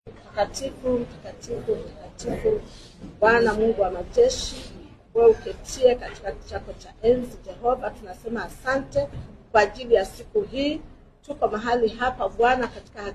Mtakatifu, mtakatifu, mtakatifu, Bwana Mungu wa majeshi, wewe uketie katika kiti chako cha enzi. Jehova, tunasema asante kwa ajili ya siku hii. Tuko mahali hapa Bwana katika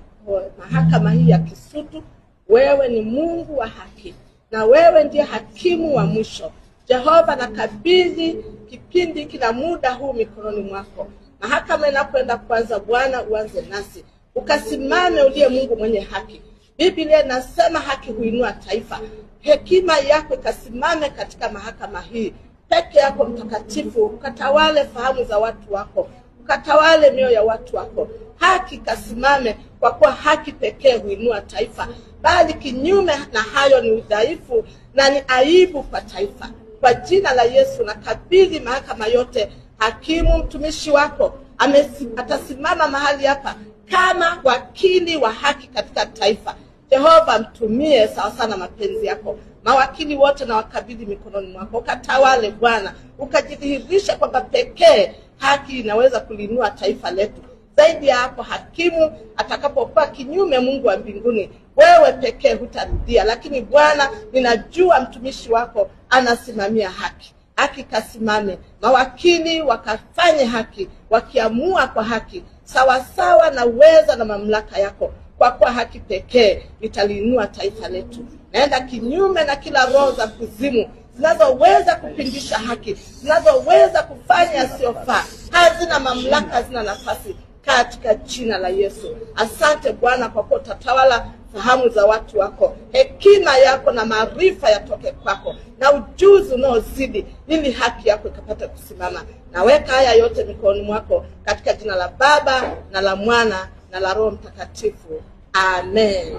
mahakama hii ya Kisutu. Wewe ni Mungu wa haki na wewe ndiye hakimu wa mwisho. Jehova, nakabidhi kipindi hiki na muda huu mikononi mwako. Mahakama inapoenda kuanza, Bwana uanze nasi, ukasimame uliye Mungu mwenye haki. Biblia inasema haki huinua taifa. Hekima yako ikasimame katika mahakama hii. Peke yako Mtakatifu, ukatawale fahamu za watu wako, ukatawale mioyo ya watu wako. Haki ikasimame, kwa kuwa haki pekee huinua taifa, bali kinyume na hayo ni udhaifu na ni aibu kwa taifa. Kwa jina la Yesu nakabidhi mahakama yote. Hakimu mtumishi wako atasimama mahali hapa kama wakili wa haki katika taifa. Jehova, mtumie sawa sana mapenzi yako. Mawakili wote na wakabidhi mikononi mwako. Ukatawale Bwana, ukajidhihirisha kwamba pekee haki inaweza kulinua taifa letu. Zaidi ya hapo, hakimu atakapokuwa kinyume, Mungu wa mbinguni, wewe pekee hutarudia. Lakini Bwana, ninajua mtumishi wako anasimamia haki. Haki kasimame, mawakili wakafanye haki, wakiamua kwa haki sawasawa na uweza na mamlaka yako, kwa kuwa haki pekee italiinua taifa letu. Naenda kinyume na kila roho za kuzimu zinazoweza kupindisha haki, zinazoweza kufanya yasiyofaa. Hazina mamlaka, hazina nafasi, katika jina la Yesu. Asante Bwana kwa kuwa utatawala fahamu za watu wako. Hekima yako na maarifa yatoke kwako, na ujuzi unaozidi, ili haki yako ikapate kusimama. Naweka haya yote mikononi mwako, katika jina la Baba na la Mwana na la Roho Mtakatifu. Amen.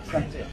Asante.